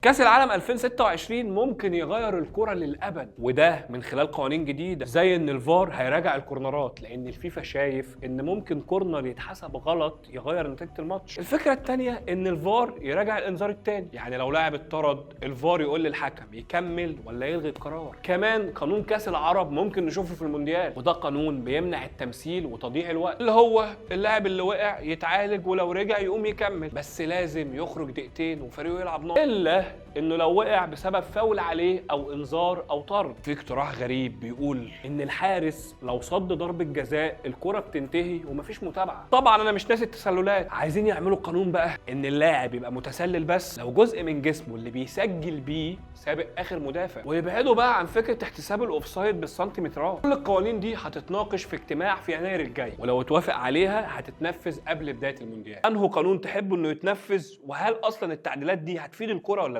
كاس العالم 2026 ممكن يغير الكرة للأبد، وده من خلال قوانين جديدة زي ان الفار هيراجع الكورنرات، لان الفيفا شايف ان ممكن كورنر يتحسب غلط يغير نتيجة الماتش. الفكرة الثانية ان الفار يراجع الانذار الثاني، يعني لو لاعب اتطرد الفار يقول للحكم يكمل ولا يلغي القرار. كمان قانون كاس العرب ممكن نشوفه في المونديال، وده قانون بيمنع التمثيل وتضييع الوقت، اللي هو اللاعب اللي وقع يتعالج ولو رجع يقوم يكمل، بس لازم يخرج دقيقتين وفريقه يلعب ناقص، الا انه لو وقع بسبب فاول عليه او انذار او طرد. في اقتراح غريب بيقول ان الحارس لو صد ضربة جزاء الكرة بتنتهي ومفيش متابعة. طبعا انا مش ناسي التسللات، عايزين يعملوا قانون بقى ان اللاعب يبقى متسلل بس لو جزء من جسمه اللي بيسجل بيه سابق اخر مدافع، ويبعدوا بقى عن فكرة احتساب ال offside بالسنتيمترات. كل القوانين دي هتتناقش في اجتماع في يناير الجاي، ولو اتوافق عليها هتتنفذ قبل بداية المونديال. انه قانون تحبوا انه يتنفذ؟ وهل اصلا التعديلات دي هتفيد الكرة ولا لا؟